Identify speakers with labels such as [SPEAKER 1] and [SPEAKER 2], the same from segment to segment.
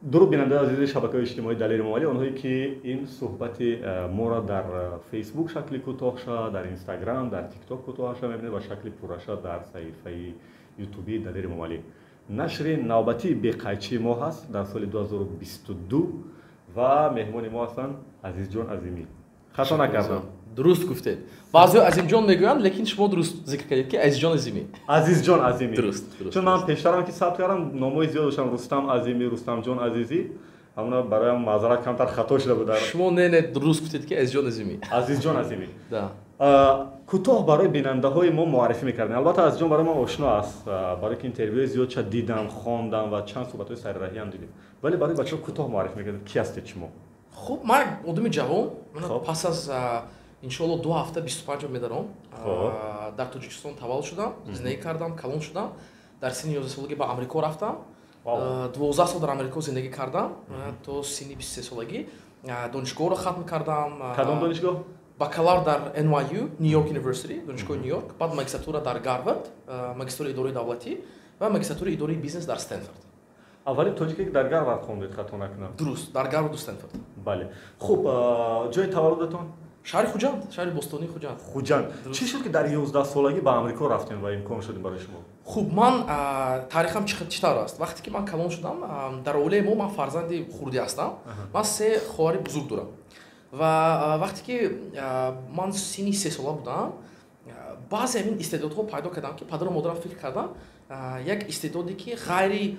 [SPEAKER 1] Дуруд, бинандаи азизи шабакаҳои иҷтимоии Далери Эмомалӣ, онҳое ки ин суҳбати моро дар Фейсбук шакли кӯтоҳша, дар Инстаграм, дар Тикток кӯтоҳаша мебинед ва шакли пурраша дар саҳифаи Ютубии Далери Эмомалӣ. Нашри навбатии беқайчии мо ҳаст дар соли 2022 ва меҳмони мо ҳастанд Азизҷон Азимӣ. Хато накардам?
[SPEAKER 2] Дуруст гуфтед. Баъзеҳо Азимҷон мегӯянд, лекин шумо дуруст зикр кардед, ки Азизҷон Азимӣ.
[SPEAKER 1] Азизҷон Азимӣ.
[SPEAKER 2] Дуруст.
[SPEAKER 1] Чун ман пештарам ки сабт кардам, номҳои зиёд доштам: Рустам Азимӣ, Рустамҷон Азизӣ. Ҳамона бароям маъзарат, камтар хато шуда буд.
[SPEAKER 2] Шумо не, дуруст гуфтед, ки Азизҷон Азимӣ.
[SPEAKER 1] Азизҷон Азимӣ.
[SPEAKER 2] Да.
[SPEAKER 1] Кӯтоҳ барои бинандаҳои мо муаррифӣ мекардем. Албатта, Азизҷон барои ман ошно аст, барои ки интервюи зиёдша дидам, хондам ва чанд суҳбатҳои сарраҳиам дидем, вале барои бачаҳо кӯтоҳ муаррифӣ мекардем, ки ҳастед шумо?
[SPEAKER 2] Хуб, ман одами ҷавон, пас аз, иншоалло, 2 ҳафта 25 медаром. Дар Тоҷикистон таваллуд шудам, зиндагӣ кардам, калон шудам. Дар синни 11 солагӣ ба Амрико рафтам, 12 сол дар Амрико зиндагӣ кардам то синни 23 солагӣ. Донишгоҳро хатм кардам.
[SPEAKER 1] Кадом донишгоҳ?
[SPEAKER 2] Бакалавр дар NYU, New York University, донишгоҳи Ню Йорк, баъд магистратура дар Гарвард, магистратураи идораи давлатӣ ва магистратураи идораи бизнес дар Стэнфорд.
[SPEAKER 1] Аввалин тоҷике, ки дар Гарвард хондед, хато накунам?
[SPEAKER 2] Дуруст, дар Гарварду Стэнфорд.
[SPEAKER 1] Бале, хуб, ҷои таваллудатон?
[SPEAKER 2] Шаҳри Хуҷанд, шаҳри бостонии Хуҷанд.
[SPEAKER 1] Хуҷанд. Чӣ шуд, ки дар 11 солагӣ ба Амрико рафтем ва имкон шуд барои шумо?
[SPEAKER 2] Хуб, ман таърихам чӣ тавр аст? Вақте ки ман калон шудам, дар оилаи мо ман фарзанди хурдӣ ҳастам, ман се хоҳари бузург дорам. Ва вақте ки ман синни 3 сола будам, баъзе ҳамин истеъдодҳо пайдо кардам, ки падару модарам фикр кардам, як истеъдоде, ки ғайри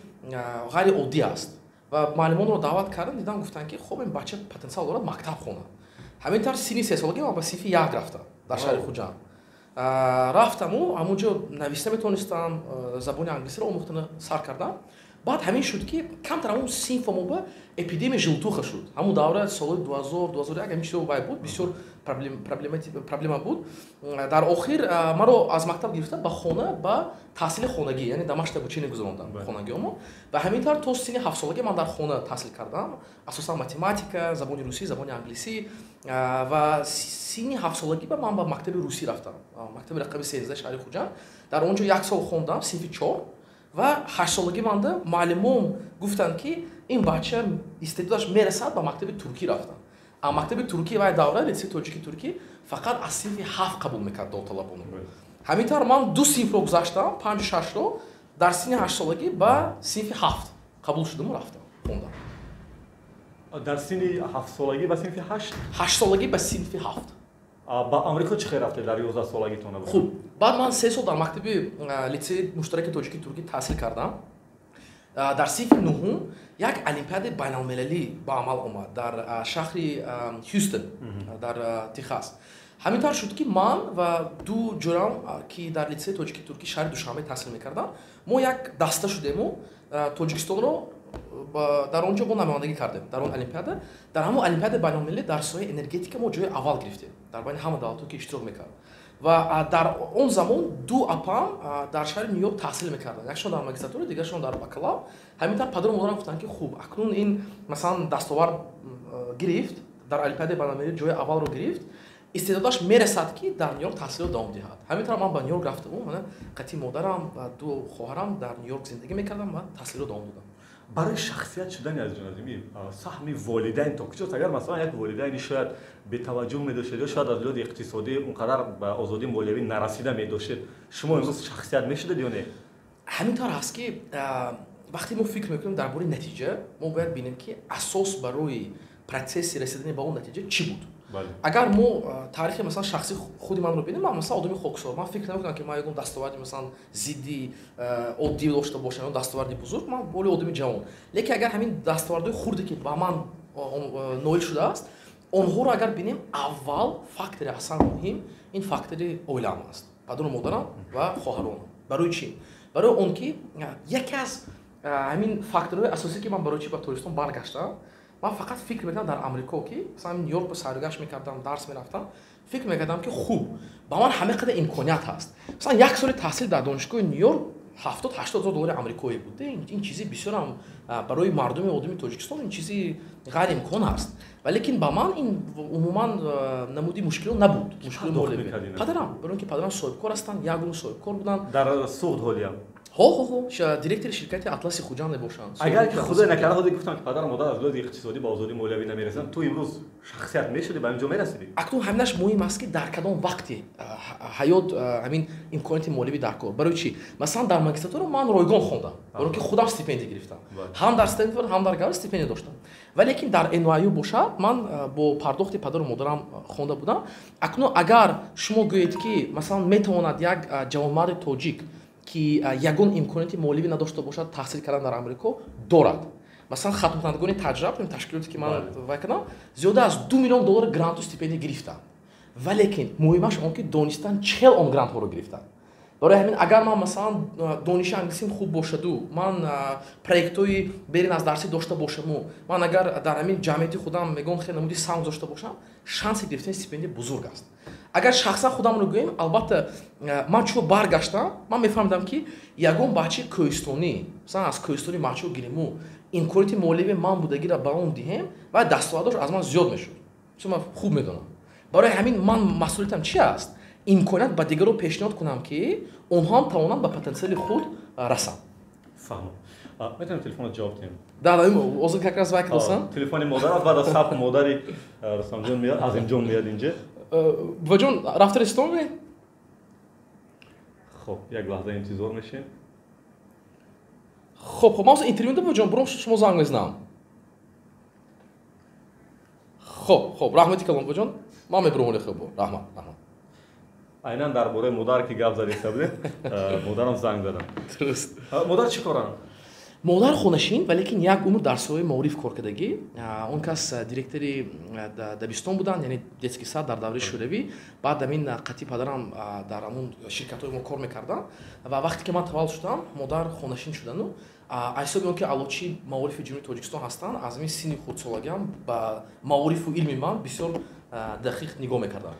[SPEAKER 2] оддӣ аст, ва муаллимонро даъват кардам, дидам, гуфтанд, ки хоб, ин бача потенсиал дорад мактаб хонад. Ҳамин тавр синни 3 солагӣ ман ба синфи як рафтам дар шаҳри Хуҷанд. Рафтаму ҳамунҷо нависта метавонистам, забони англисиро омӯхтана сар кардам. Баъд ҳамин шуд, ки камтар ҳамун синфа мо ба эпидемия желтуха шуд. Ҳамун давра, солҳои 2000, 2001, ҳамин чизо вай буд, бисёр проблема буд. Дар охир маро аз мактаб гирифта, ба хона, ба таҳсили хонагӣ, яъне домашнее обучение гузарондам хонагиҳомо. Ва ҳамин тавр то синни 7 солагӣ ман дар хона таҳсил кардам, асосан математика, забони русӣ, забони англисӣ. Ва синни 7 солагӣ ба ман ба мактаби русӣ рафтам, мактаби рақами 13 шаҳри Хуҷанд. Дар он ҷо як сол хондам, синфи чор. Ва 8 солагӣ манда муаллимон гуфтанд, ки ин бача истеъдодаш мерасад ба мактаби туркӣ рафтан. А мактаби туркӣ вай давра, литсеи тоҷики туркӣ, фақат аз синфи ҳафт қабул мекард довталабонро. Ҳамин тавр ман ду синфро гузаштам, панҷу шашро. Дар синни 8 солагӣ ба синфи ҳафт қабул шудаму рафтам, хондам.
[SPEAKER 1] Дар синни 7 солагӣ ба синфи ҳашт?
[SPEAKER 2] 8 солагӣ ба синфи ҳафт.
[SPEAKER 1] Ба Амрико чӣ хел рафтед дар 11 солагитон?
[SPEAKER 2] Хуб, баъд ман 3 сол дар мактаби литсеи муштараки тоҷики туркӣ таҳсил кардам. Дар синфи нуҳум як олимпиадаи байналмилалӣ ба амал омад дар шаҳри Ҳюстон дар Техас. Ҳамин тавр шуд, ки ман ва ду ҷӯрам, ки дар литсеи тоҷики туркӣ шаҳри Душанбе таҳсил мекардам, мо як даста шудему Тоҷикистонро дар он ҷо мо намояндагӣ кардем дар он олимпиада. Дар ҳамон олимпиадаи байналмилалӣ дар соҳаи энергетика мо ҷои аввал гирифтем дар байни ҳама давлатҳо, ки иштирок мекард. Ва дар он замон ду апам дар шаҳри Ню Йорк таҳсил мекарданд, якшон дар магистратура, дигаршон дар бакалавр. Ҳамин тавр падару модарам гуфтанд, ки хуб, акнун ин, масалан, дастовард гирифт, дар олимпиадаи байналмилалӣ ҷои аввалро гирифт, истеъдодаш мерасад, ки дар Ню Йорк таҳсилро давом диҳад. Ҳамин тавр ман ба Ню Йорк рафтаму мана қатъи модарам ва ду хоҳарам дар Ню Йорк зиндагӣ мекардам ва таҳсилро давом додам.
[SPEAKER 1] Барои шахсият шудани Азизҷон Азимӣ саҳми волидайн то куҷост? Агар, масалан, як волидайни шояд бетаваҷҷӯҳ медоштед ё шояд аз лиҳози иқтисодӣ он қадар ба озодии молиявӣ нарасида медоштед, шумо имрӯз шахсият мешудед ё не?
[SPEAKER 2] Ҳамин тавр ҳаст, ки вақте мо фикр мекунем дар бораи натиҷа, мо бояд бинем, ки асос барои процесси расидани ба он натиҷа чӣ буд. Агар мо таърихи, масалан, шахси худи манро бинем, ман, масалан, одами хоксор, ман фикр намекунам, ки ман ягон дастоварди, масалан, зидди оддӣ дошта бошам ё дастоварди бузург. Ман боли одами ҷавон, лекин агар ҳамин дастовардҳои хурде, ки ба ман ноил шудааст, онҳоро агар бинем, аввал фактори аслан муҳим ин фактори оилаам аст, падару модарам ва хоҳаронам. Барои чӣ? Барои он ки яке аз ҳамин факторҳои асосӣ, ки ман барои чӣ ба Тоҷикистон баргаштам, ман фақат фикр мекардам дар Амрико, ки масалан Ню Йорк ба сайругашт мекардам, дарс мерафтам, фикр мекардам, ки хуб, ба ман ҳама қадар имконият ҳаст. Масалан, як соли таҳсил дар донишгоҳи Ню Йорк 70-80 ҳазор доллари амрикоӣ буд. Ин чизи бисёрам барои мардуми одами Тоҷикистон ин чизи ғайриимкон аст, валекин ба ман ин умуман намуди мушкило набуд. Мушкили молӣ падарам, барои он ки падарам соҳибкор ҳастанд, ягон соҳибкор буданд.
[SPEAKER 1] Дар Суғд ҳолиям?
[SPEAKER 2] Ҳо, директори ширкати Атласи Хуҷанд мебошанд.
[SPEAKER 1] Агар ки худо накарда, ҳозир гуфтам, ки падару модар аз лиҳози иқтисодӣ ба озодии молиявӣ намерасанд, ту имрӯз шахсият мешудӣ, ба инҷо мерасидӣ?
[SPEAKER 2] Акнун ҳаминаш муҳим аст, ки дар кадом вақти ҳаёт ҳамин имконияти моливӣ дар кор. Барои чӣ? Масалан, дар магистратура ман ройгон хондам, барои ки худам стипендия гирифтам, ҳам дар Стэнфорд, ҳам дар Гарвард стипендия доштам. Валекин дар NYU бошад, ман бо пардохти падару модарам хонда будам. Акнун агар шумо гӯед, ки масалан метавонад як ҷавонмарди тоҷик, ки ягон имконияти моливӣ надошта бошад, таҳсил кардан дар Амрико, дорад. Масалан, хатмкунандагони ТАЖРАБ, ташкилоте ки ман вай кардам, зиёда аз 2 миллион доллар гранту стипендия гирифтанд. Валекин муҳимаш он, ки донистан чӣ хел он грантҳоро гирифтанд. Барои ҳамин, агар ман масалан дониши англисим хуб бошаду ман проектҳои берин аз дарсӣ дошта бошаму ман агар дар ҳамин ҷамъияти худам мегӯм хел намуди саҳм дошта бошам, шанси гирифтани стипендия бузург аст. Агар шахсан худамро гӯем, албатта, ман чун баргаштам, ман мефаҳмидам, ки ягон бачаи кӯҳистонӣ, масалан аз кӯҳистони Мачо гириму имконияти моливии ман будагиро ба он диҳем ва дастовардош аз ман зиёд мешуд. Чун ман хуб медонам. Барои ҳамин ман масъулиятам чи аст? Имконият ба дигарро пешниҳод кунам, ки онҳо ҳам тавонанд ба потенсиали худ расанд.
[SPEAKER 1] Фаҳмам. Метавонем телефонро ҷавоб диҳем?
[SPEAKER 2] Да, ҳозир как раз вай кардосам.
[SPEAKER 1] Телефони модар аст, баъд аз сабт модари Рустамҷон меяд, Азимҷон меяд инҷа.
[SPEAKER 2] Буваҷон, рафта расидоме?
[SPEAKER 1] Хоб, як лаҳза интизор мешем.
[SPEAKER 2] Хоб, ман ҳозир интервю да, буваҷон, буром, шумо занг мезанам. Хоб, раҳмати калон, буваҷон, ман мебурам. Оле, хуб, раҳмат, раҳмат.
[SPEAKER 1] Айнан дар бораи модар ки гап задиста будем, модарам занг задам.
[SPEAKER 2] Дуруст.
[SPEAKER 1] Модар чӣ коранд?
[SPEAKER 2] Модар хонашин, валекин як умр дар соҳаи маориф кор кардагӣ. Он кас директори дабистон буданд, яъне детский сад дар давраи шӯравӣ. Баъд ҳамин қатъи падарам дар ҳамун ширкатҳои мо кор мекарданд ва вақте ки ман таваллуд шудам, модар хонашин шудану аз ҳисоби он ки аълочии маорифи Ҷумҳурии Тоҷикистон ҳастанд, аз ҳамин синни хурдсолагиам ба маорифу илми ман бисёр дақиқ нигоҳ мекардам.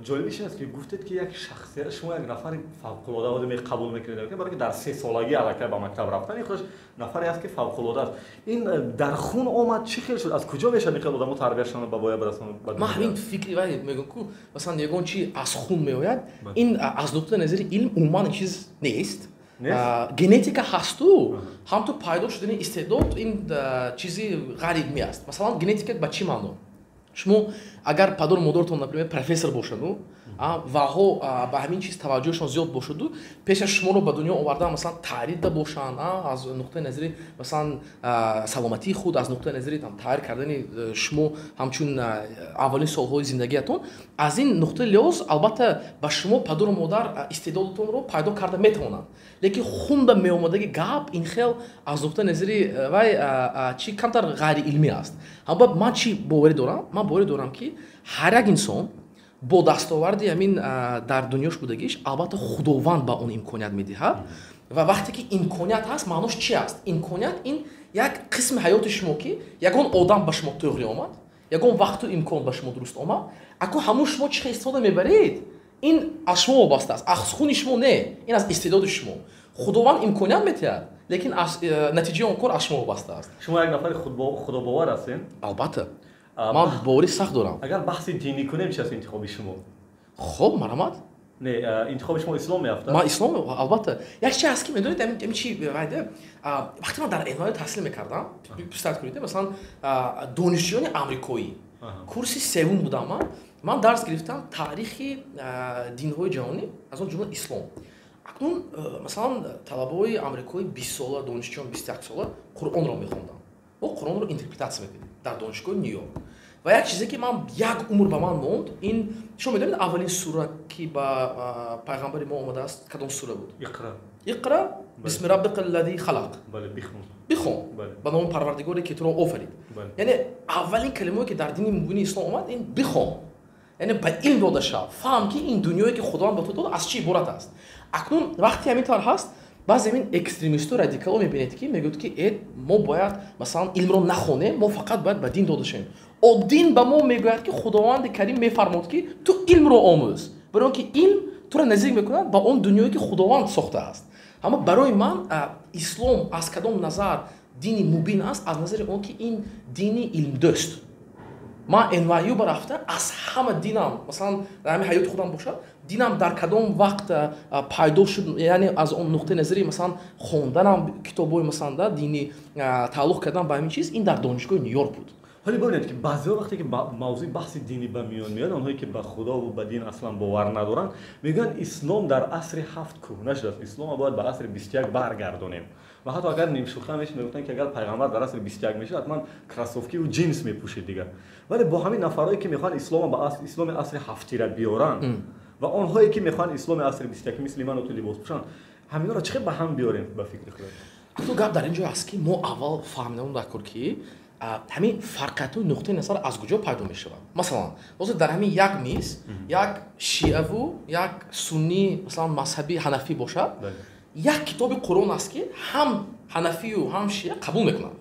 [SPEAKER 1] Ҷолибиш аст, ки гуфтед, ки як шахсият, шумо як нафари фавқулода ҳозир қабул мекунед, барои ки дар 3 солагӣ аллакай ба мактаб рафтан, ин худаш нафаре аст, ки фавқулода аст. Ин дар хун омад, чӣ хел шуд, аз куҷо мешавад ин хел одамо тарбияшон ба боя барасонад?
[SPEAKER 2] Ман ҳамин фикри вай мегӯям ку, масалан, ягон чи аз хун меояд, ин аз нуқтаи назари илм умуман ин чиз нест. Генетика ҳасту ҳамту пайдо шудани истеъдод ин чизи ғайриилмӣ аст. Масалан, генетика ба чӣ маъно? Шумо агар падару модаратон, например, профессор бошаду ваҳо ба ҳамин чиз таваҷҷӯҳшон зиёд бошаду пеш аз шуморо ба дунё овардан, масалан, таърифда бошанд, аз нуқтаи назари, масалан, саломатии худ, аз нуқтаи назари таҳрир кардани шумо ҳамчун аввалин солҳои зиндагиятон, аз ин нуқтаи лиҳоз, албатта, ба шумо падару модар истеъдодатонро пайдо карда метавонанд. Лекин хунда меомадаги гап ин хел аз нуқтаи назари вай чи камтар ғайриилмӣ аст. Ҳамба ман чӣ боварӣ дорам? Ман боварӣ дорам, ки ҳар як инсон бо дастоварди ҳамин дар дунёш будагиш, албатта, Худованд ба он имконият медиҳад. Ва вақте ки имконият ҳаст, маънош чи аст? Имконият ин як қисми ҳаёти шумо, ки ягон одам ба шумо тӯғри омад, ягон вақту имкон ба шумо дуруст омад. Ако ҳамун шумо чӣ хел истифода мебаред, ин аз шумо вобаста аст, аз хуни шумо не, ин аз истеъдоди шумо. Худованд имконият медиҳад, лекин натиҷаи он кор аз шумо вобаста аст.
[SPEAKER 1] Шумо як нафари худобовар ҳастед?
[SPEAKER 2] Албатта, ман бовари сахт дорам.
[SPEAKER 1] Агар баҳси динӣ кунем, чи аст интихоби шумо?
[SPEAKER 2] Хоб, марҳамат.
[SPEAKER 1] Не, интихоби шумо ислом меафтад?
[SPEAKER 2] Ман ислом, албатта. Як чи ҳаст, ки медонед, ами чи вайда, вақте ман дар NYU таҳсил мекардам, представь кунед, масалан, донишҷӯёни амрикоӣ, курси севум будам, ман дарс гирифтам таърихи динҳои ҷаҳонӣ, аз он ҷумла ислом. Акнун, масалан, талабаҳои амрикои 20сола, донишҷӯён 21сола Қуръонро мехонданд. Мо Қуръонро интерпретатсия мекардем дар донишгоҳи Ню Йорк. Ва як чизе, ки ман як умр ба ман монд, ин шумо медонед, аввалин сура, ки ба пайғамбари мо омадааст, кадом сура буд?
[SPEAKER 1] Иқра.
[SPEAKER 2] Иқра бисми раббика аллади халақ.
[SPEAKER 1] Бихон.
[SPEAKER 2] Бихон ба номи Парвардигоре, ки туро офарид. Яъне аввалин калимое, ки дар дини мубини ислом омад, ин бихон, яъне ба илм дода шав, фаҳм, ки ин дунёе, ки Худованд ба ту дод, аз чӣ иборат аст. Акнун вақте ҳамин тавр ҳаст, баъзе ҳамин экстремисту радикало мебинед, ки мегӯяд, ки мо бояд, масалан, илмро нахонем, мо фақат бояд ба дин дода шавем. О дин ба мо мегӯяд, ки Худованди Карим мефармод, ки ту илмро омӯз, барои он ки илм туро наздик мекунад ба он дунёе, ки Худованд сохтааст. Аммо барои ман ислом аз кадом назар дини мубин аст? Аз назари он ки ин дини илмдӯст. Ман NYU барафта аз ҳама динам, масалан, дар ҳамин ҳаёти худам бошад, динам дар кадом вақт пайдо шуд, яъне аз он нуқтаи назари, масалан, хонданам китобҳои, масалан, да динӣ, тааллуқ кардан ба ҳамин чиз, ин дар донишгоҳи Ню-Йорк буд.
[SPEAKER 1] Ҳоле бибинед, ки баъзеҳо, вақте ки мавзӯи баҳси динӣ ба миён меояд, онҳое ки ба худову ба дин аслан бовар надоранд, мегӯянд, ислом дар асри ҳафт кӯҳна шудааст, исломро бояд ба асри 21 баргардонем. Ва ҳатто агар нимшӯха мешид, мегуфтанд, ки агар пайғамбар дар асри 21 мешуд, ҳатман кроссовкиву ҷинс мепӯшид дигар. Вале бо ҳамин нафарое ки мехоҳанд ислома ба исломи асри ҳафтира биёранд ва онҳое ки мехоҳанд исломи асри 21 мисли ману ту либос пӯшанд, ҳаминҳоро чӣ хел ба ҳам биёрем, ба фикри худат?
[SPEAKER 2] Акнун гап дар ин ҷо аст, ки мо аввал фаҳмидаем дар кор, ки ҳамин фарқиятҳои нуқтаи назар аз куҷо пайдо мешавад. Масалан, ҳозир дар ҳамин як миз як шиаву як суннӣ, масалан, мазҳаби ҳанафӣ бошад, як китоби Қуръон аст, ки ҳам ҳанафию ҳам шиа қабул мекунанд.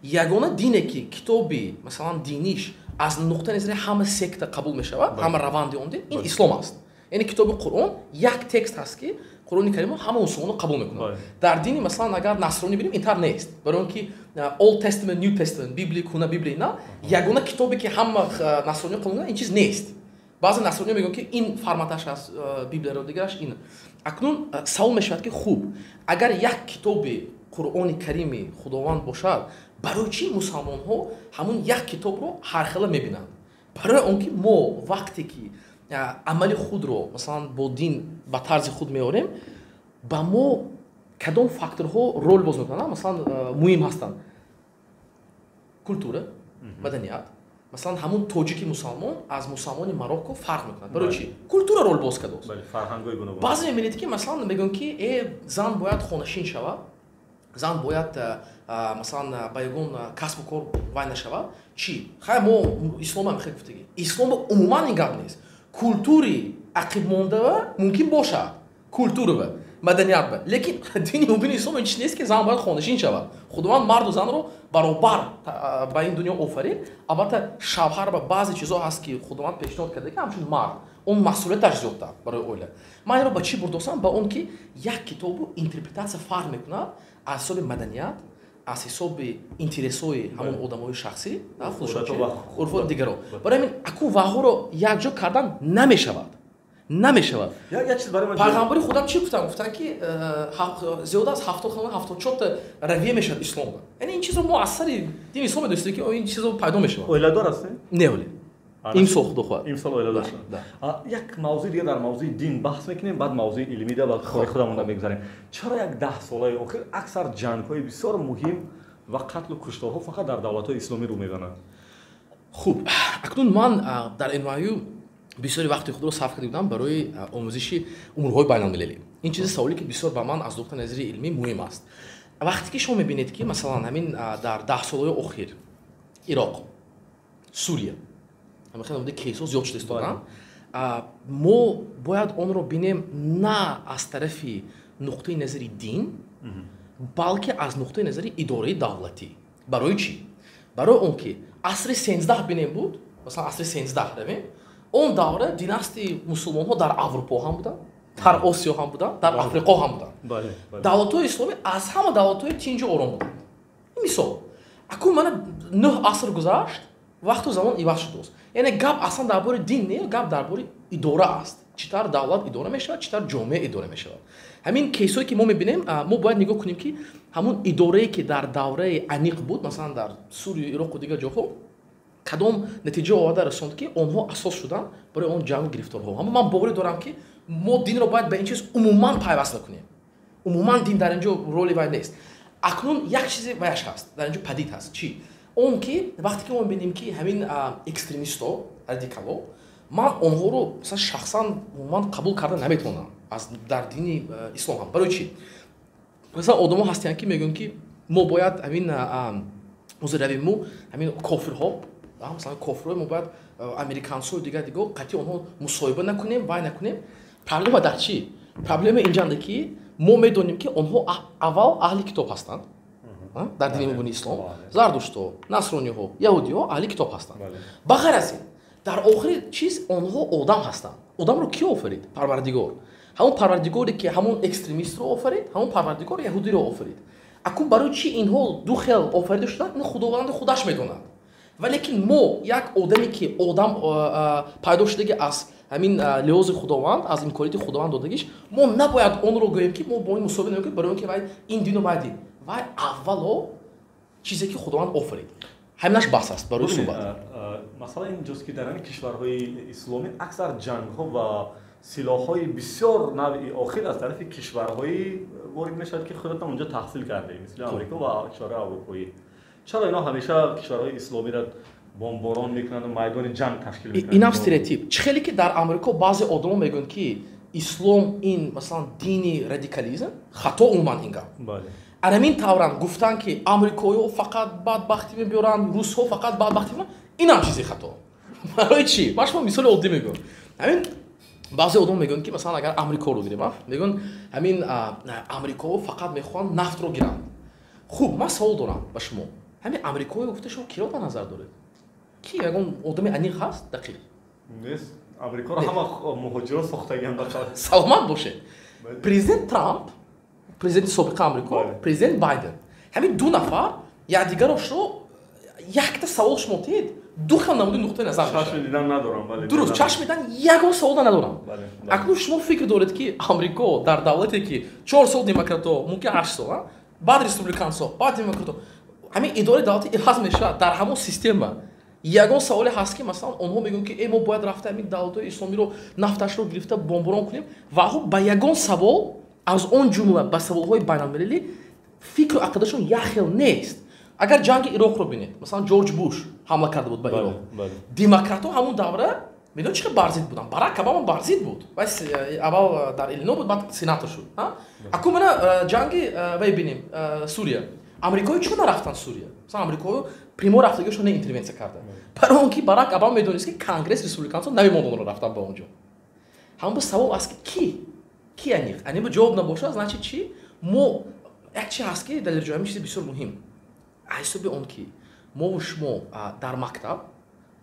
[SPEAKER 2] Ягона дине, ки китоби, масалан, диниш аз нуқтаи назари ҳама секта қабул мешавад, ҳама раванди он дин, ин ислом аст. Яъне китоби Қуръон як текст ҳаст, ки Қуръони Каримро ҳама мусулмонро қабул мекунанд. Дар дини, масалан, агар насронӣ бинем, ин тавр нест, барои он ки Old Testament, New Testament, Библияи кӯҳна, Библияи нав, ягона китобе, ки ҳама насрониё қабул мекунанд, ин чиз нест. Баъзе насрониё мегӯянд, ки ин форматаш аст Библияро, дигараш ин. Акнун савол мешавад, ки хуб, агар як китоби Қуръони Карими Худованд бошад, барои чӣ мусалмонҳо ҳамун як китобро ҳархела мебинанд? Барои он ки мо вақте ки амали худро, масалан, бо дин ба тарзи худ меорем, ба мо кадом факторҳо рол боз мекунанд, масалан, муҳим ҳастанд? Культура, маданият. Масалан, ҳамун тоҷики мусалмон аз мусалмони Марокко фарқ мекунад. Барои чӣ? Культура рол боз кардааст. Баъзе мебинед, ки, масалан, мегӯянд, ки зан бояд хонашин шавад, зан бояд, масалан, ба ягон касбу кор вай нашавад. Чӣ хай, мо исломам хел гуфтагӣ, ислом умуман ин гап нест. Культури ақибмондава мумкин бошад, культурава, маданиятба, лекин дини мубини ислом ин чиз нест, ки зан бояд хонашин шавад. Худованд марду занро баробар ба ин дунё офарид. Албатта, шавҳар ба баъзе чизҳо ҳаст, ки Худованд пешниҳод карда, ки ҳамчун мард он масъулияташ зиёдтар барои оила. Ман инро ба чӣ бурдосам? Ба он ки як китобу интерпретатсия фарқ мекунад аз ҳисоби маданият, аз ҳисоби интересҳои ҳамон одамои шахсӣ, урфу дигаро. Барои ҳамин акун ваҳоро якҷо кардан намешавад, намешавад. Пайғамбари худам чӣ гуфтанд? Гуфтанд, ки зиёда аз 70, 74та равия мешавад исломба. Яъне ин чизро мо аз сари дини ислом медонистем, ки ин чизо пайдо мешавад.
[SPEAKER 1] Оиладор ҳастед?
[SPEAKER 2] Не, оле имсол, худо хоҳад.
[SPEAKER 1] Имсол оиладор шуд. Як мавзӯи дига дар мавзӯи дин баҳс мекунем, баъд мавзӯи илмӣ да ба кори худамонда мегузарем. Чаро як 10 солаи охир аксар ҷангҳои бисёр муҳим ва қатлу кушторҳо фақат дар давлатҳои исломӣ рӯ мезананд?
[SPEAKER 2] Хуб, акнун ман дар NYU бисёри вақти худро сарф карда будам барои омӯзиши умурҳои байналмилалӣ. Ин чизи саволе, ки бисёр ба ман аз нуқтаи назари илмӣ муҳим аст. Вақте ки шумо мебинед, ки, масалан, ҳамин дар 10 солаҳои охир Ироқ, Сурия, ҳамин кейсҳо зиёд шуда истоданд, мо бояд онро бинем на аз тарафи нуқтаи назари дин, балки аз нуқтаи назари идораи давлатӣ. Барои чӣ? Барои он ки асри 13 бинем буд, масалан, асри 13 равем, он давра династии мусулмонҳо дар Аврупо ҳам буданд, дар Осиё ҳам буданд, дар Африқо ҳам буданд. Давлатҳои исломӣ аз ҳама давлатҳои тинҷу ором буданд. Мисол, акун мана нӯҳ аср гузашт, вақту замон иваз шудааст. Яъне гап аслан дар бораи дин не, гап дар бораи идора аст, чӣ тавр давлат идора мешавад, чӣ тавр ҷомеа идора мешавад. Ҳамин кейсҳое, ки мо мебинем, мо бояд нигоҳ кунем, ки ҳамун идорае, ки дар давраи аниқ буд, масалан, дар Сурия, Ироқу дигар ҷоҳо, кадом натиҷа оварда расонд, ки онҳо асос шуданд барои он ҷангу гирифторҳо. Аммо ман боварӣ дорам, ки мо динро бояд ба ин чиз умуман пайваст накунем. Умуман дин дар ин ҷо роли вай нест. Акнун як чизе ваяш ҳаст, дар ин ҷо падид ҳаст. Чӣ? Он ки вақте ки мо мебинем, ки ҳамин экстремисто, радикало, ман онҳоро, масалан, шахсан умуман қабул карда наметавонам аз дар дини ислом ҳам. Барои чӣ? Масалан, одамо ҳастиянд, ки мегӯянд, ки мо бояд ҳамин ҳозир равем, мо ҳамин кофирҳо, масалан, кофирҳо, мо бояд американсою дигар дигар қатъи онҳо мусоҳиба накунем, вай накунем. Проблема дар чӣ? Проблема инҷанде, ки мо медонем, ки онҳо аввал аҳли китоб ҳастанд. Дар дини мубини ислом зардуштҳо, насрониҳо, яҳудиҳо аҳли китоб ҳастанд. Ба ғайр аз ин, дар охири чиз онҳо одам ҳастанд. Одамро кӣ офарид? Парвардигор. Ҳамон парвардигоре, ки ҳамон экстремистро офарид, ҳамон парвардигор яҳудиро офарид. Акун барои чӣ инҳо ду хел офарида шуданд, ин Худованди худаш медонад. Валекин мо як одаме ки одам пайдо шудаги аз ҳамин лиҳози Худованд, аз имконияти Худованд додагиш, мо набояд онро гӯем, ки мо бо ин мусобиқа намекунем, барои он ки вай ин дину вай дин. Вай аввало чизе ки Худованд офарид, ҳаминаш бас аст барои суҳбат.
[SPEAKER 1] Масъала инҷост, ки дар ҳамин кишварҳои исломӣ аксар ҷангҳо ва силоҳҳои бисёр навъи охир аз тарафи кишварҳои ворид мешавад, ки худатон онҷо таҳсил кардаед, мисли Амрико ва кишварҳои аврупоӣ. Чаро инҳо ҳамеша кишварҳои исломиро бомборон мекунанд ва майдони ҷанг ташкил мекунанд?
[SPEAKER 2] Инам стереотип. Чӣ хеле ки дар Амрико баъзе одамо мегӯянд, ки ислом ин, масалан, дини радикализм, хато умуман ин гап. Анамин тавран гуфтан, ки амрикоиҳо фақат бадбахтӣ мебиёранд, русҳо фақат бадбахтӣ мебиёранд, инам чизи хато. Барои чӣ? Ман шумо мисоли оддӣ мегӯям. Ҳамин баъзе одам мегӯянд, ки масалан, агар Амрикоро гирем, мегӯянд, ҳамин амрикоҳо фақат мехоҳанд нафтро гиранд. Хуб, ман савол дорам ба шумо: ҳамин амрикоиҳо гуфта, шумо киро ба назар доред? Ки ягон одами аниқ ҳаст, дақиқ?
[SPEAKER 1] Нест. Амрикоро ҳама муҳоҷиро сохтагианд.
[SPEAKER 2] Саломат бошед. Президент Трамп, президенти собиқи Амрико, президент Байден, ҳамин ду нафар якдигаро шумо якта савол шумо тиҳед, ду хел намуди нуқтаи назар.
[SPEAKER 1] Чашми дидан надорам, бале.
[SPEAKER 2] Дуруст, чашми дидан ягон саволда надорам. Акнун шумо фикр доред, ки Амрико дар давлате, ки 4 сол демократҳо, мумкин 8 сол, баъд республиканцҳо, баъд демократҳо, ҳамин идораи давлати иваз мешавад, дар ҳамон система ягон саволе ҳаст, ки масалан, онҳо мегӯянд, ки э, мо бояд рафта ҳамин давлатҳои исломиро нафташро гирифта бомборон кунем, ва ба ягон савол, аз он ҷумла ба саволҳои байналмилалӣ, фикру ақидашон як хел нест? Агар ҷанги Ироқро бинед, масалан, Ҷорҷ Буш ҳамла карда буд ба Ироқ, демократҳо ҳамон давра медон чӣ хел барзид буданд. Барак Обама барзид буд, вай аввал дар Иллино буд, баъд сенатор шуд. Аку мана ҷанги вай бинем, Сурия. Амрикои чӣ нарафтанд Сурия? Масалан, амрикоё прямо рафтагиашон не интервенсия карда, барои он ки Барак Обама медонист, ки Конгресс республиканцо намемонд онро рафтан ба он ҷо. Ҳамон ба савол аст, ки ки аниқ аниқ ҷавоб набошад, значит чӣ? Мо як чи ҳаст, ки Далерҷон, ҳамин чизи бисёр муҳим, ҳисоби он ки мову шумо дар мактаб,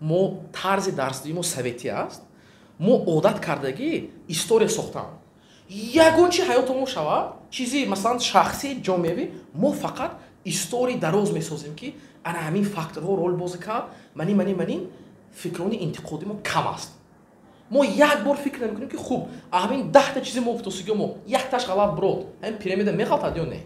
[SPEAKER 2] мо тарзи дарсдиҳии мо советӣ аст, мо одат кардагӣ история сохтан. Ягон чи ҳаёто мо шавад, чизи масалан шахсӣ, ҷомеавӣ, мо фақат истории дароз месозем, ки ана ҳамин факторҳо рол бозӣ кард, манин, манин, манин. Фикрони интиқоди мо кам аст. Мо як бор фикр намекунем, ки хуб, ҳамин 10-та чизи мо гуфтосигиё мо якташ ғалат бирод, ҳамин пирамида меғалтад ё не?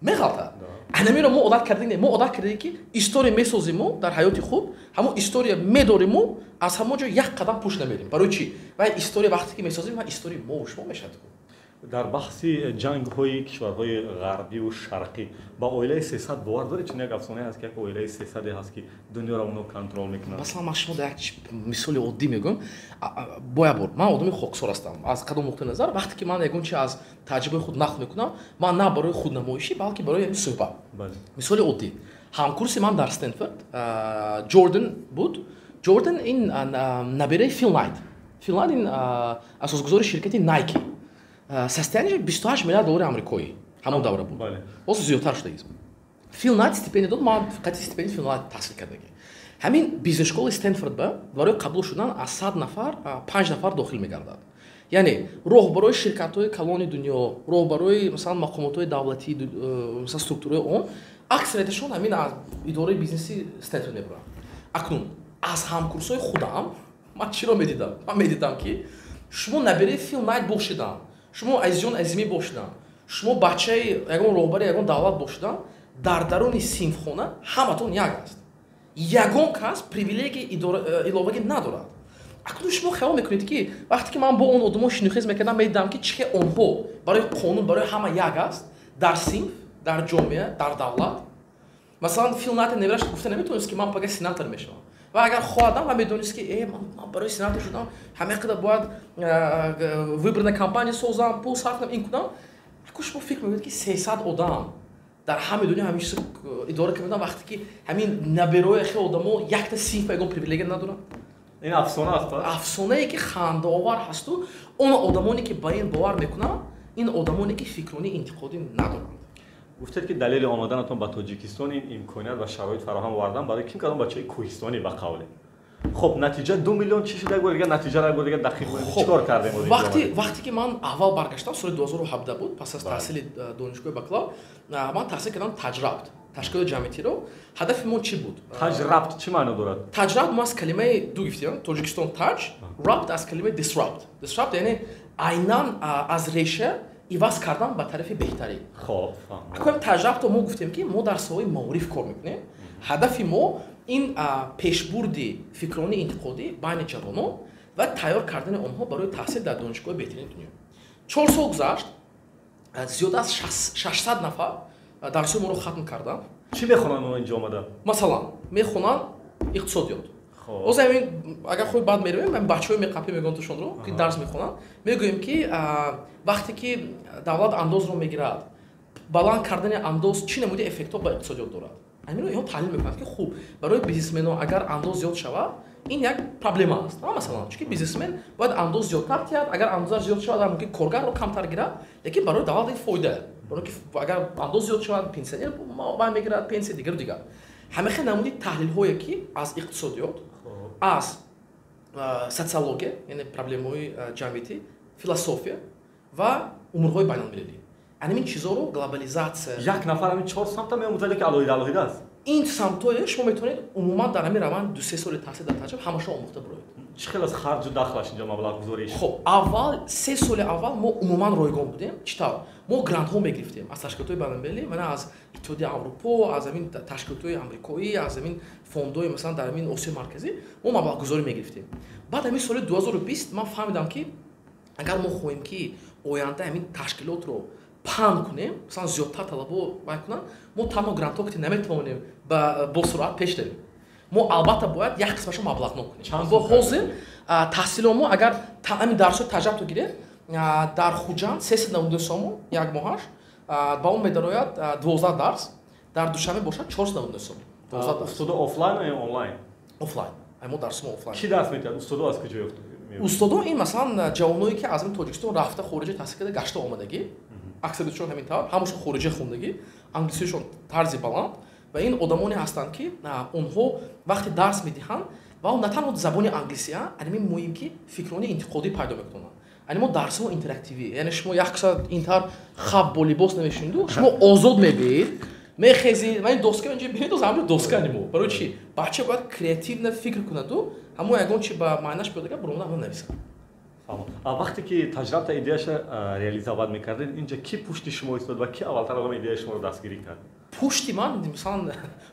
[SPEAKER 2] Меғалтад. Анамиро мо одат кардем. Не, мо одат кардем, ки история месозем мо дар ҳаёти худ, ҳамон история медорем, мо аз ҳамон ҷо як қадам пушт намерем. Барои чӣ? Вай история вақте ки месозем, ва историяи мову шумо мешавад.
[SPEAKER 1] Дар баҳси ҷангҳои кишварҳои ғарбиву шарқӣ ба оилаи 300 бовар доред? Чун як афсонае ҳаст, ки як оилаи сесаде ҳаст, ки дунёро оно контрол мекунад.
[SPEAKER 2] Масалан, ман шумо як мисоли оддӣ мегӯям. Бо як бор ман одами хоксор ҳастам. Аз кадом нуқтаи назар? Вақте ки ман ягон чи аз таҷрибаи худ нақл мекунам, ман на барои худнамоишӣ, балки барои суҳбат. Мисоли оддӣ: ҳамкурси ман дар Стенфорд Ҷордан буд. Ҷордан ин набераи Фил Найт. Фил Найт ин асосгузори ширкати Найки, состояние 28 миллиард доллари амрикоӣ ҳамон давра буд, ҳозир зиёдтар шудагист. Фил Найт стипендия дод, ман фақати стипендия Фил Найт таҳсил кардагӣ. Ҳамин бизнес школаи Стенфорд ба барои қабул шудан аз 100 нафар панҷ нафар дохил мегардад, яъне роҳбарои ширкатҳои калони дунё, роҳбарои, масалан, мақомотҳои давлатӣ, масалан, структураи он, аксарияташон ҳамин аз идораи бизнеси Стенфорд мебуранд. Акнун аз ҳамкурсҳои худам ман чиро медидам? Ман медидам, ки шумо набераи Фил Найт бошидан, шумо Азизҷон Азимӣ бошидан, шумо бачаи ягон роҳбари ягон давлат бошидан, дар даруни синфхона ҳаматон як аст. Ягон кас привилегияи иловагӣ надорад. Акнун шумо хаёл мекунед, ки вақте ки ман бо он одамо шинохез мекардам, медидам, ки чӣ хел онҳо барои қонун, барои ҳама як аст дар синф, дар ҷомеа, дар давлат. Масалан, Фил Найт набераш гуфта наметавонист, ки ман пага сенатор мешавам, ва агар хоҳадам, ва медонист, ки э, ман барои сенатор шудам ҳама қадар бояд выборная кампания созам, пул сарф кунам, ин кунам. Аку шумо фикр мекунед, ки 300 одам дар ҳамаи дунё ҳамин чиз идора кардам, вақте ки ҳамин наберои хел одамо якта синф ягон привилегия надоранд?
[SPEAKER 1] Ин афсона аст.
[SPEAKER 2] Афсонае, ки хандаовар ҳасту он одамоне, ки ба ин бовар мекунанд, ин одамоне, ки фикрони интиқодӣ надоранд.
[SPEAKER 1] Гуфтед, ки далели омаданатон ба Тоҷикистон ин имконият ва шароит фароҳам овардан барои ким кадом бачаи кӯҳистонӣ. Ба қавле, хуб, натиҷа 2 миллион чӣ шуд? Як бор дигар натиҷаро, як бор дигар дақиқ, чӣ кор кардем?
[SPEAKER 2] Вақте ки ман аввал баргаштам, соли 2017 буд, пас аз таҳсили донишгоҳи бакалавр ман таҳсил кардам Таҷрабт. Ташкилоти ҷамъиятиро. Ҳадафи мо чӣ буд?
[SPEAKER 1] Таҷрабт чӣ маъно дорад?
[SPEAKER 2] Таҷрабт мо аз калимаи ду гирифтем, Тоҷикистон таҷ, рабт аз калимаи disrupt. Disrupt яъне айнан аз реша иваз кардан ба тарафи беҳтарӣ.
[SPEAKER 1] Хоб.
[SPEAKER 2] Акоем таҷрабто мо гуфтем, ки мо дар соҳаи маориф кор мекунем. Ҳадафи мо ин пешбурди фикрони интиқодӣ байни ҷавонон ва тайёр кардани онҳо барои таҳсил дар донишгоҳи беҳтарини дунё. 4 сол гузашт, зиёда аз 600 нафар дарсҳои моро хатм карданд.
[SPEAKER 1] Чӣ мехонанд онҳо инҷо омада?
[SPEAKER 2] Масалан, мехонанд иқтисодиёт. Ҳозир ҳамин, агар хоҳӣ, баъд меравем, ҳамин бачаҳои меқапӣ мегӯям тушонро, ки дарс мехонанд. Мегӯем, ки вақте ки давлат андозро мегирад, баланд кардани андоз чӣ намуди эффектҳо ба иқтисодиёт дорад. Ҳаминро инҳо таҳлил мекунанд, ки хуб, барои бизнесмено агар андоз зиёд шавад, ин як проблема аст. Масалан, чунки бизнесмен бояд андоз зиёдтар диҳад, агар андозаш зиёд шавад, мумкин коргарро камтар гирад, лекин барои давлат ин фоида, барои ки агар андоз зиёд шавад, пенсионер вай мегирад пенсия, дигару дигар. Ҳамаи намуди таҳлилҳое, ки аз иқтисодиёт, аз социология, яъне проблемаҳои ҷамъиятӣ, философия ва умурҳои байналмилалӣ, ҳамин чизоро, глобализатсия.
[SPEAKER 1] Як нафар ҳамин чор самта меомӯзад, ки алоҳида алоҳида аст?
[SPEAKER 2] Ин самтҳое шумо метавонед умуман дар ҳамин раванд 2-3 соли таҳсил дар таҷриба ҳамаашро омӯхта бироед.
[SPEAKER 1] Чӣ хел аз харҷу дахлаш инҷо, маблағгузориш?
[SPEAKER 2] Хоб, аввал, 3 соли аввал мо умуман ройгон будем. Чӣ тавр? Мо грантҳо мегирифтем аз ташкилотҳои байналмилалӣ, мана аз Иттиҳоди Аврупо, аз ҳамин ташкилотҳои амрикоӣ, аз ҳамин фондҳои, масалан, дар ҳамин Осиёи Марказӣ мо маблағгузорӣ мегирифтем. Баъд ҳамин соли 2020 ман фаҳмидам, ки агар мо хоҳем, ки оянда ҳамин ташкилотро паҳн кунем, масалан, зиёдтар талабо вай кунанд, мо танҳо грантҳо ки наметавонем бо суръат пеш равем. Мо албатта бояд як қисмашро маблағнок кунем. Бо ҳозир таҳсило мо, агар ҳамин дарсҳои таҷрибато гиред, дар Хуҷанд 399 сомон як моҳаш, ба он медарояд 12 дарс, дар Душанбе бошад 499 сомон.
[SPEAKER 1] Устодо офлайн ё онлайн?
[SPEAKER 2] Офлайн, мо дарсмо офлайн.
[SPEAKER 1] Чӣ дарс медиҳад? Устодо аз куҷо ёфт?
[SPEAKER 2] Устодо ин, масалан, ҷавоное, ки аз Тоҷикистон рафта хориҷа таҳсил карда гашта омадагӣ, аксариятшон ҳамин тавр, ҳамашон хориҷа хондагӣ, англисишон тарзи баланд, ва ин одамоне ҳастанд, ки онҳо вақте дарс медиҳанд ва на танҳо забони англисия, анами муҳим, ки фикрони интиқодӣ пайдо мекунанд. Ани мо дарсҳо интерактивӣ, яъне шумо як соат интар хаб бо либос намешиниду, шумо озод мебиед, мехезед ва ин доска инҷа бинед, ҳамҷо доска ани мо. Барои чӣ? Бача бояд креативно фикр кунаду ҳамон ягон чи ба маънаш биёдага буромада ҳамон нависад.
[SPEAKER 1] Вақте ки таҷрибата, идеяша реализовать мекардед, инҷа ки пушти шумо истод ва ки аввалтар одам идеяи шуморо дастгирӣ кард?
[SPEAKER 2] Пушти ман, масалан,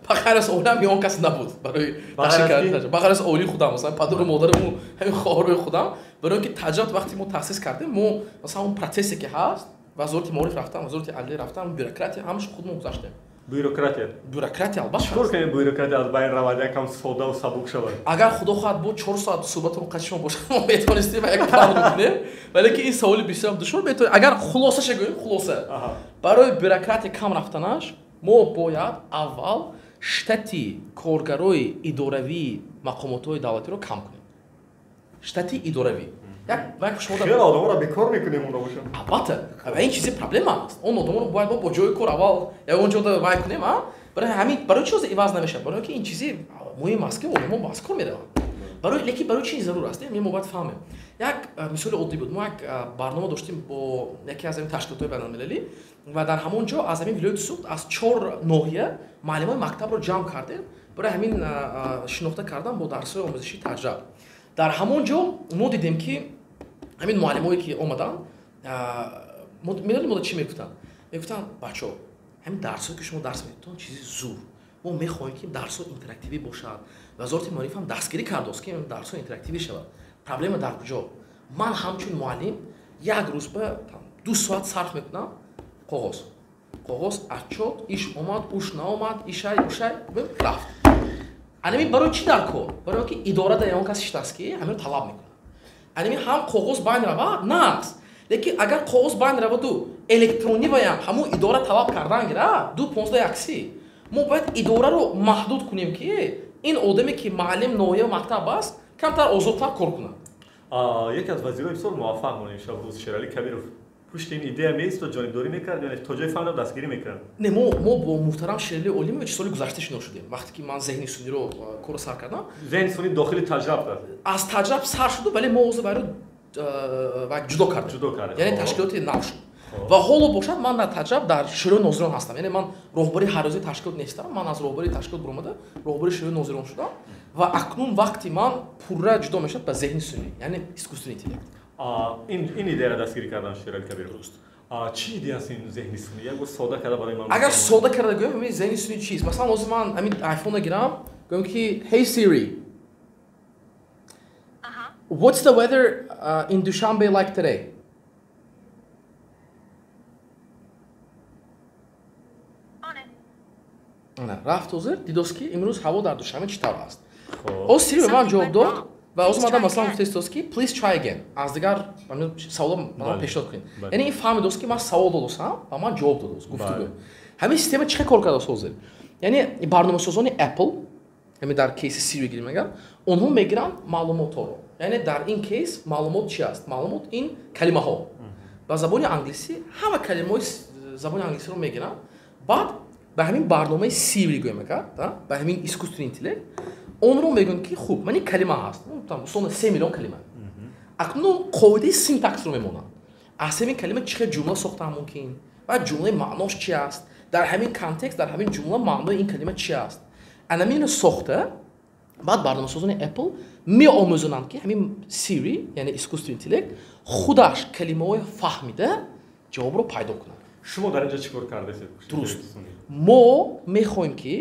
[SPEAKER 2] ба ғайр аз оилам ягон кас набуд барои ташкил кардани, ба ғайр аз оилаи худам, масалан, падару модараму ҳамин хоҳарои худам. Барои он ки таҷриба вақте мо таъсис кардем, мо, масалан, он процессе ки ҳаст, вазорати маориф рафтам, вазорати адлия рафтам, бюрократия, ҳамаш худмо гузаштем.
[SPEAKER 1] Бюрократия.
[SPEAKER 2] Бюрократия, албатта.
[SPEAKER 1] Чикор кунем, бюрократия аз байн равад, якам соддаву сабук шавад?
[SPEAKER 2] Агар Худо хоҳад, бо 4 соат суҳбатон қати шумо бошад, мо метавонистем як план бикунем, вале ки ин саволи бисёр душвор. Метавонем, агар хулосаша гӯем, хулоса, барои бюрократия кам рафтанаш мо бояд аввал штати коргарои идоравии мақомотҳои давлатиро кам кунем. Штати идоравӣ як шумо
[SPEAKER 1] хеле одаморо бекор мекунем онро бошад.
[SPEAKER 2] Албатта, ва ин чизи проблема аст. Он одаморо бояд мо бо ҷои кор аввал ягон ҷода вай кунем. А барои ҳамин, барои чӣ иваз намешавад? Барои ки ин чизи муҳим аст, ки одамо аз кор мераванд. Барои, лекин барои чӣ зарур аст, мо бояд фаҳмем. Як мисоли оддӣ буд: мо як барнома доштем бо яке аз ҳамин ташкилотҳои байналмилалӣ ва дар ҳамон ҷо аз ҳамин вилояти Суғд аз чор ноҳия муаллимои мактабро ҷамъ кардем барои ҳамин шинохта кардан бо дарсҳои омӯзишии таҷриб. Дар ҳамон ҷо мо дидем, ки ҳамин муаллимое, ки омаданд, медонед, мода чӣ мегуфтанд? Мегуфтанд: «Бачаҳо, ҳамин дарсҳое, ки шумо дарс медиҳед, чизи зур. Мо мехоҳем, ки дарсҳо интерактивӣ бошад. Вазорати маориф ҳам дастгирӣ кардааст, ки дарсҳо интерактивӣ шавад. Проблема дар куҷо? Ман ҳамчун муаллим як рӯз ба 2 соат сарф мекунам: қоғоз, қоғоз, отчёт, иш омад, уш наомад, ишай, ушай, рафт». Анами барои чӣ дар кор? Барои он ки идорада ягон кас шитааст, ки ҳаминро талаб мекунад. Анами ҳам қоғоз байн равад, нағз, лекин агар қоғоз байн раваду электронӣ ваям ҳамун идора талаб кардан гирад, ду понздаҳ якси. Мо бояд идораро маҳдуд кунем, ки ин одаме, ки муаллим ноҳия мактаб аст, камтар озодтар кор кунад.
[SPEAKER 1] Яке аз вазирои бисёр муваффақ монем, Шаббоз Шералӣ Кабиров, пушти ин идея меистод, ҷонибдорӣ мекард ё то ҷои фаҳмидам, дастгирӣ мекард?
[SPEAKER 2] Не, мо бо муҳтарам Шералӣ Олимович соли гузашта шинос шудем, вақте ки ман зеҳни суниро корро сар кардам.
[SPEAKER 1] Зеҳни сунӣ дохили таҷриб аст?
[SPEAKER 2] Аз таҷриб сар шуду, вале мо ҳозир вайро ҷудо кардем.
[SPEAKER 1] Ҷудо кардем.
[SPEAKER 2] Яъне ташкилоти нав шуд. Ва ҳоло бошад, ман дар Таҷраб дар Шӯрои нозирон ҳастам. Яъне ман роҳбари ҳаррӯзаи ташкилот нестам, ман аз роҳбарии ташкилот баромада роҳбари Шӯрои нозирон шудам ва акнун вақти ман пурра ҷудо мешавад ба зеҳни сунъӣ, яъне искусственный интеллект.
[SPEAKER 1] Ин идеяро дастгирӣ кардан Шерали Кабиров.
[SPEAKER 2] Дуруст.
[SPEAKER 1] Чӣ идея аст ин зеҳни сунъӣ? Як бор сода карда барои ман.
[SPEAKER 2] Агар сода карда гӯям, ҳамин зеҳни сунъӣ чист? Масалан, ҳозир ман ҳамин iPhone-ро гирам, гӯям ки "Hey Siri, what's the weather in Dushanbe like today?" Рафт ҳозир дидост, ки имрӯз ҳаво дар Душанбе чӣ тавр аст. Ҳозир Siri ба ман ҷавоб дод ва ҳозир ман масалан гуфтаистост, ки "Please try again", аз дигар саволо ман пешниҳод кунед. Яъне ин фаҳмидост, ки ман савол додостам ва ман ҷавоб додост, гуфтугӯ. Ҳамин система чӣ хел кор кардааст ҳозир? Яъне барномасозони Apple, ҳамин дар кейси Siri гирем агар, онҳо мегиранд маълумотҳоро. Яъне дар ин кейс маълумот чи аст? Маълумот ин калимаҳо. Ба забони англисӣ ҳама калимаҳои забони англисиро мегиранд, баъд ба ҳамин барномаи Siri гӯем агар, ба ҳамин искусственный интеллект онро мегӯянд, ки хуб, ман ин калима ҳаст, условно 3 миллион калима. Акнун қоидаи синтаксро мемонанд. Аз ҳамин калима чӣ хел ҷумла сохтан мумкин ва ҷумлаи маънош чи аст, дар ҳамин контекст, дар ҳамин ҷумла маънои ин калима чи аст. Анаминро сохта, баъд барномасозони Apple меомӯзонанд, ки ҳамин Siri, яъне искусственный интеллект, худаш калимаҳои фаҳмида ҷавобро пайдо кунад.
[SPEAKER 1] Шумо дар ин ҷо чӣ кор кардасед?
[SPEAKER 2] Дуруст. Мо мехоҳем, ки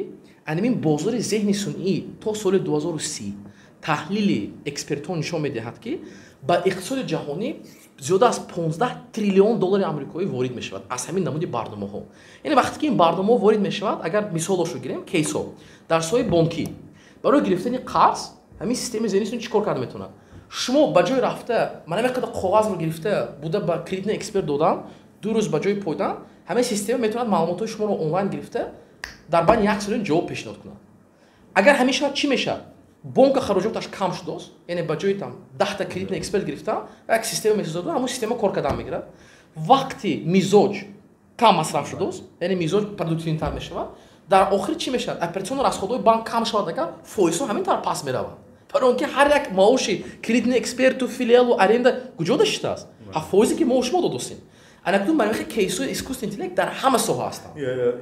[SPEAKER 2] анамин бозори зеҳни сунъӣ то соли 2030, таҳлили экспертҳо нишон медиҳад, ки ба иқтисоди ҷаҳонӣ зиёда аз 15 триллион доллари амрикоӣ ворид мешавад аз ҳамин намуди барномаҳо. Яъне вақте ки ин барномаҳо ворид мешавад, агар мисолошро гирем, кейсҳо дар соҳаи бонкӣ барои гирифтани қарз, ҳамин системаи зеҳни сунъӣ чӣ кор карда метавонад? Шумо ба ҷои рафта мана ҳамин қадар коғазро гирифта буда ба кредитный эксперт додан, 2 рӯз ба ҷои пойдан, ҳамин система метавонад маълумотҳои шуморо онлайн гирифта дар байни як сония ҷавоб пешниҳод кунад. Агар ҳамин шавад, чӣ мешавад? Бонка хароҷоташ кам шудааст, яъне ба ҷои там 10та кредитный эксперт гирифтан, як система месозад, ҳамон система кор кардан мегирад. Вақти мизоҷ кам масраф шудааст, яъне мизоҷ продуктивнитар мешавад. Дар охир чӣ мешавад? Операционный расходҳои банк кам шавад, агар фоизҳо ҳамин тавр паст мераванд. Барои он ки ҳар як маоши кредитный эксперту, филиалу, аренда куҷо даштааст? Ҳа, фоизе ки мо шумо додостем. Анакнун ба ҳамин кейсҳои искусственный интеллект дар ҳама соҳа ҳастанд.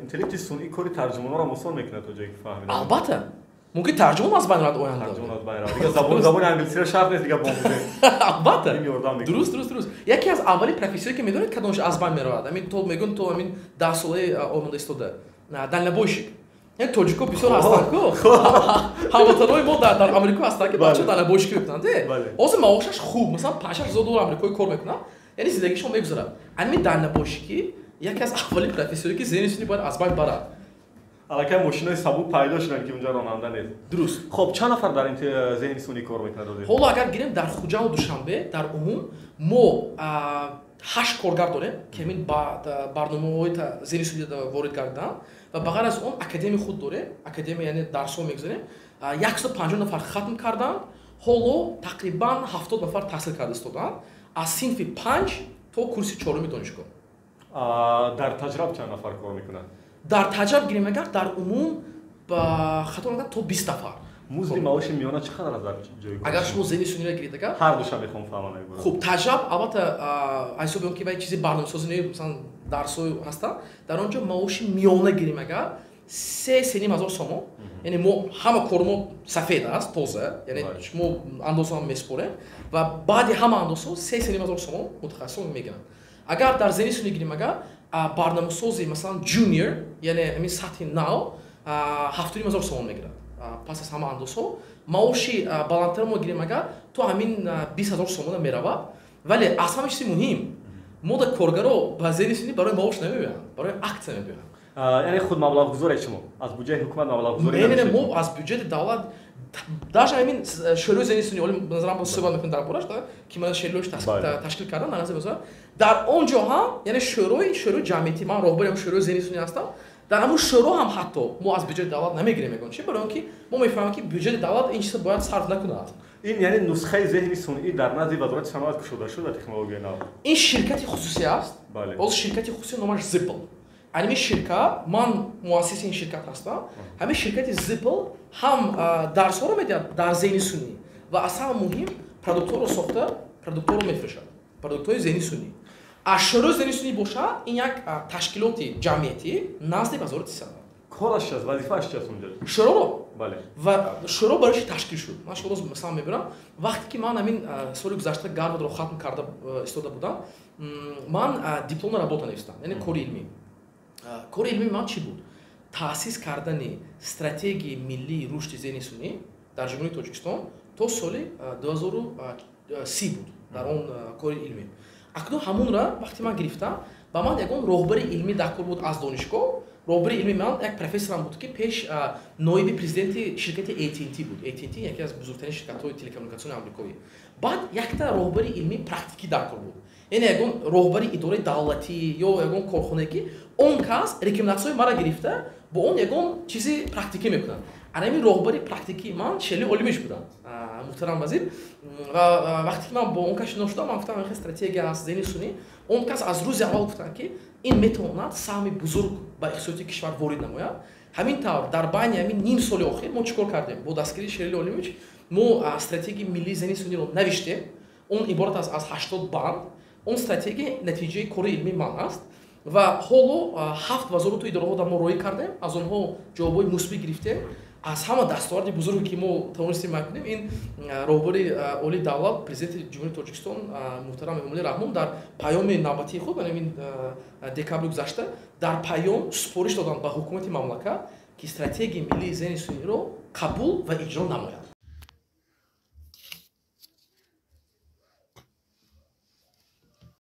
[SPEAKER 1] Интеллекти сунъӣ кори тарҷумонро осон мекунад, то ҷое ки фаҳмидам.
[SPEAKER 2] Албатта. Мумкин тарҷумон аз байн равад оянда.
[SPEAKER 1] Тарҷумон аз байн равад. Дигар забони англисиро шарт нест дигар бомӯзем.
[SPEAKER 2] Албатта.
[SPEAKER 1] Ин ёрдам мекунад.
[SPEAKER 2] Дуруст, дуруст, дуруст. Яке аз аввалин профессияҳое, ки медонед кадомаш аз байн меравад? Ҳамин то мегӯянд, то ҳамин 10 солаи омода истода. Дальнобойщик. Яъне тоҷико бисёр ҳастанд ку. Ҳамватанои мо дар Амрико ҳастанд, ки бачаҳо дальнобойщикӣ мекунанд. Ҳозир маошаш хуб, масалан 5-6 ҳазор доллар амрикоӣ кор мекунанд, яъне зиндагишон мегузарад. Ҳамин дальнобойщикӣ яке аз аввалин профессияҳое, ки зеҳни сунъӣ бояд аз байн барад.
[SPEAKER 1] Аллакай мошинои сабук пайдо шуданд, ки унҷа ронанда нест.
[SPEAKER 2] Дуруст.
[SPEAKER 1] Хоб, чанд нафар дар ин зеҳни сунъӣ кор мекунад ҳозир?
[SPEAKER 2] Ҳоло агар гирем дар Хуҷанду Душанбе, дар умум мо 8 коргар дорем, ки ҳамин барномаҳои зеҳни сунъӣ ворид карданд ва ба ғайр аз он академияи худ дорем. Академия, яъне дарсҳо мегузарем. 150 нафар хатм карданд, ҳоло тақрибан 70 нафар таҳсил карда истодаанд аз синфи 5 то курси 4-уми донишгоҳ.
[SPEAKER 1] Дар Таҷраб чанд нафар кор мекунанд?
[SPEAKER 2] Дар Таҷраб гирем агар, дар умум ба хато накардам то 20 нафар.
[SPEAKER 1] Музди маоши миёна чӣ қадар аст дар ҷои кор?
[SPEAKER 2] Агар шумо зеҳни сунъиро гиред агар,
[SPEAKER 1] ҳар душа мехоҳам фаҳмам.
[SPEAKER 2] Хуб, Таҷраб албатта аз ҳисоби он ки вай чизи барномасозӣ не, масалан дарсҳо ҳастанд, дар он ҷо маоши миёна гирем агар 3-3,5 ҳазор сомон. Яъне мо ҳама кори мо сафед аст, тоза, яъне шумо андозҳо ҳам месупорем ва баъди ҳама андозҳо 3-3,5 ҳазор сомон мутахассисон мегиранд. Агар дар зеҳни сунъӣ гирем агар, барномасози масалан junior, яъне ҳамин сатҳи нав, 7,5 ҳазор сомон мегирад пас аз ҳама андозҳо. Маоши баландтар мо гирем агар, то ҳамин 20 ҳазор сомона меравад. Вале аз ҳама чизи муҳим, мо дар коргаро ба зеҳни сунъӣ барои маош намебиёянд, барои аксия мебиёянд.
[SPEAKER 1] Яъне худ маблағгузоре шумо? Аз буҷаи ҳукумат маблағгузорӣ
[SPEAKER 2] Не, не, мо аз бюҷети давлат, даже ҳамин шӯрои зеҳни сунъӣ, ҳоло ба назарам суҳбат мекунем дар бораш, ки ман шӯрои ташкил кардам дар назар бозор. Дар он ҷо ҳам, яъне шӯрои ҷамъиятӣ, ман роҳбари ҳамон шӯрои зеҳни сунъӣ ҳастам. Дар ҳамон шӯро ҳам ҳатто мо аз бюҷети давлат намегирем ягон чи, барои он ки мо мефаҳмем, ки бюҷети давлат ин чизро бояд сарф накунад.
[SPEAKER 1] Ин яъне нусхаи зеҳни сунъӣ дар назди Вазорати саноат кушода шуд ва технологияи нав.
[SPEAKER 2] Ин ширкати хусусӣ аст. Боз ширкати хусусӣ номаш Zipl. Ҳамин ширкат, ман муассиси ин ширкат ҳастам. Ҳамин ширкати Zipl ҳам дарсҳоро медиҳад дар зеҳни сунъӣ ва аз ҳама муҳим продуктҳоро сохта, продуктҳоро мефурӯшад. Продуктҳои зеҳни сунъӣ. А Шӯрои зеҳни сунъӣ бошад, ин як ташкилоти ҷамъиятӣ назди Вазорати саноат.
[SPEAKER 1] Кораш чист, вазифааш чист унҷо?
[SPEAKER 2] Шӯроро?
[SPEAKER 1] Бале.
[SPEAKER 2] Ва шӯро барои чи ташкил шуд? Ман шуморо мисал мебарам. Вақте ки ман ҳамин соли гузашта Гарвардро хатм карда истода будам, ман дипломная работа навистам, яъне кори илмӣ. Кори илмии ман чӣ буд? Таъсис кардани стратегияи миллии рушди зеҳни сунъӣ дар Ҷумҳурии Тоҷикистон то соли 2030 буд дар он кори илмӣ. Акнун ҳамонра вақте ман гирифтам, ба ман ягон роҳбари илмӣ даркор буд аз донишгоҳ. Роҳбари илмии ман як профессорам буд, ки пеш ноиби президенти ширкати AT&T буд. AT&T яке аз бузургтарин ширкатҳои телекоммуникатсиони амрикоӣ. Баъд якта роҳбари илмии практикӣ даркор буд, яъне ягон роҳбари идораи давлатӣ ё ягон корхонае, ки он кас рекомендатсияи маро гирифта, бо он ягон чизи практикӣ мекунад. Ана ҳамин роҳбари практикии ман Шерали Олимович буданд, муҳтарам вазир. Ва вақте ки ман бо он кас шинос шудам, ман гуфтам, хел стратегия аст, зеҳни сунъӣ. Он кас аз рӯзи аввал гуфтанд, ки ин метавонад саҳми бузург ба иқтисодиёти кишвар ворид намояд. Ҳамин тавр, дар байни ҳамин ним соли охир мо чӣ кор кардем? Бо дастгирии Шерали Олимович мо стратегияи миллии зеҳни сунъиро навиштем. Он иборат аст аз 80 банд. Он стратегия натиҷаи кори илмии ман аст ва ҳоло ҳафт вазорату идораҳо дар мо роҳӣ кардем, аз онҳо ҷавобҳои мусбӣ гирифтем. Аз ҳама дастоварди бузурге, ки мо тавонистем кунем, ин роҳбари олии давлат, Президенти Ҷумҳурии Тоҷикистон муҳтарам Эмомалӣ Раҳмон дар паёми навбатии худ, ин декабри гузашта, дар паём супориш доданд ба ҳукумати мамлакат, ки стратегияи миллии зеҳни сунъиро қабул ва иҷро намояд.